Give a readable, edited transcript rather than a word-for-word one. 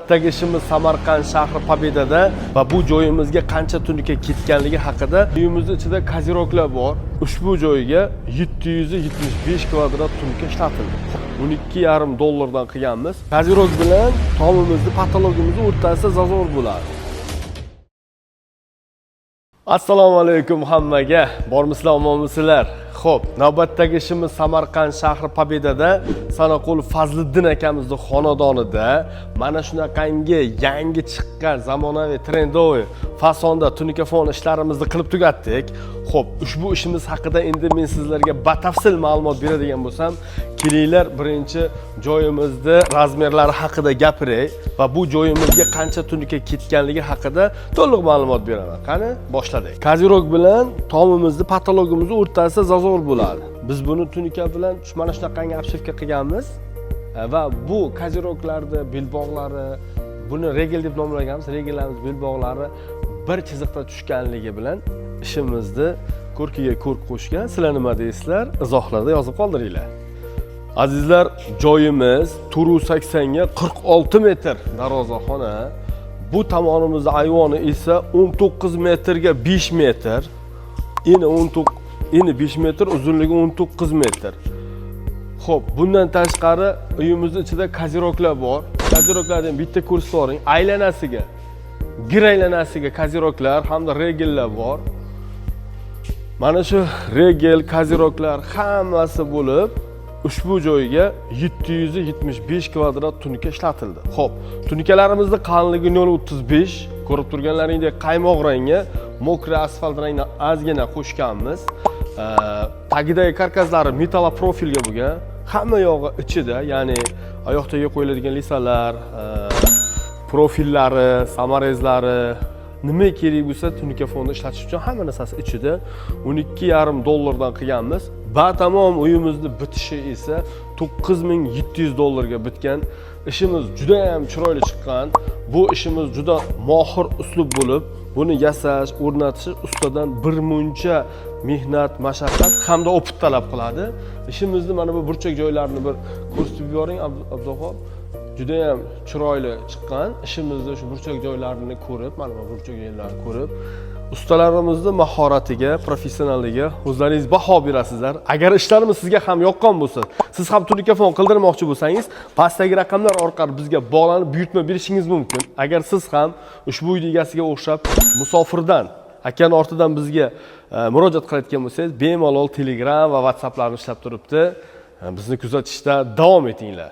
Navbatdagi ishimiz Samarqand shahri, Победа da va bu joyimizga qancha tunuka ketganligi haqida. Uyimizni ichida козырёк lar bor. Ushbu joyga 775 kvadrat tunuka ishlatildi. 12,5 dollardan qilganmiz. Козырёк bilan tomimizni, потолок imizni o'rtasida зазор bo'ladi. Assalomu alaykum hammaga. Bormisizlar, omonmisizlar? Xo'p, navbatdagi ishimiz Samarqand shahri, Победа da Sanoqul Fazliddin akamizni xonadonida mana shunaqangi yangi chiqqan zamonaviy, трендовый fasonda tunuka fon ishlarimizni qilib tugatdik. Xo'p, ushbu ishimiz haqida endi men sizlarga batafsil ma'lumot beradigan bo'lsam, kelinglar, birinchi joyimizni размер lari haqida gapiray va bu joyimizga qancha tunuka ketganligi haqida to'liq ma'lumot beraman. Qani, boshladik. Козырёк bilan tomimizni, потолок imizni o'rtasida зазор bo'ladi. Biz buni tunuka bilan mana shunaqangi обшивка qilganmiz. Va bu козырёк larni belbog'lari, buni ригель deb nomlaganmiz. Ригель larimiz belbog'lari bir chiziqda tushganligi bilan ishimizni ko'rkiga ko'rk qo'shgan. Sizlar nima deysizlar? Izohlarda yozib qoldiringlar. Azizlar, joyimiz 480 ga 46 metr darvozaxona. Bu tomonimizni ayvoni esa 19 metrga 5 metr. Eni 19, eni 5 metr, uzunligi 19 metr. Xo'p, bundan tashqari uyimizni ichida козырёк lar bor. Козырёк lardan bitta ko'rsatib yuboring. Aylanasiga, gir aylanasiga козырёк lar hamda ригель lar bor. Mana shu ригель, козырёк lar hammasi bo'lib, ushbu joyga 775 kvadrat tunuka ishlatildi. Xo'p, tunukalarimizni qalinligi 0,35, ko'rib turganlaringdek qaymoq rangga, мокрый asfalt rangni ozgina qo'shganmiz. Tagidagi karkaslari metallprofilga bo'lgan. Hamma yog'i ichida, ya'ni oyoq tagiga qo'yiladigan лиса lar, profillari, саморез lari, nima kerak bo'lsa tunuka fonni ishlatish uchun hamma narsasi ichida. 12,5 dollardan qilganmiz. Batamom uyimizni bitishi esa 9700 dollarga bitgan. Ishimiz juda ham chiroyli chiqqan. Bu ishimiz juda mohir uslub bo'lib, buni yasash, o'rnatish ustadan bir muncha mehnat, mashaqqat hamda опыт talab qiladi. Ishimizni mana bu burchak joylarini bir ko'rsatib yuboring, Abduqahhor. Judayam chiroyli chiqqan. Ishimizni shu burchak joylarini ko'rib, mana bu burchak joylarini ko'rib, ustalarimizni mahoratiga, professionalligiga o'zlaringiz baho berasizlar. Agar ishlarimiz sizga ham yoqqan bo'lsa, siz ham tunuka fon qildirmoqchi bo'lsangiz, pastdagi raqamlar orqali bizga bog'lanib buyurtma berishingiz mumkin. Agar siz ham ushbu uyni egasiga o'xshab musofirdan akani ortidan bizga murojaat qilayotgan bo'lsangiz, bemalol Telegram va WhatsApplarni ishlab turibdi. Bizni kuzatishda davom etinglar.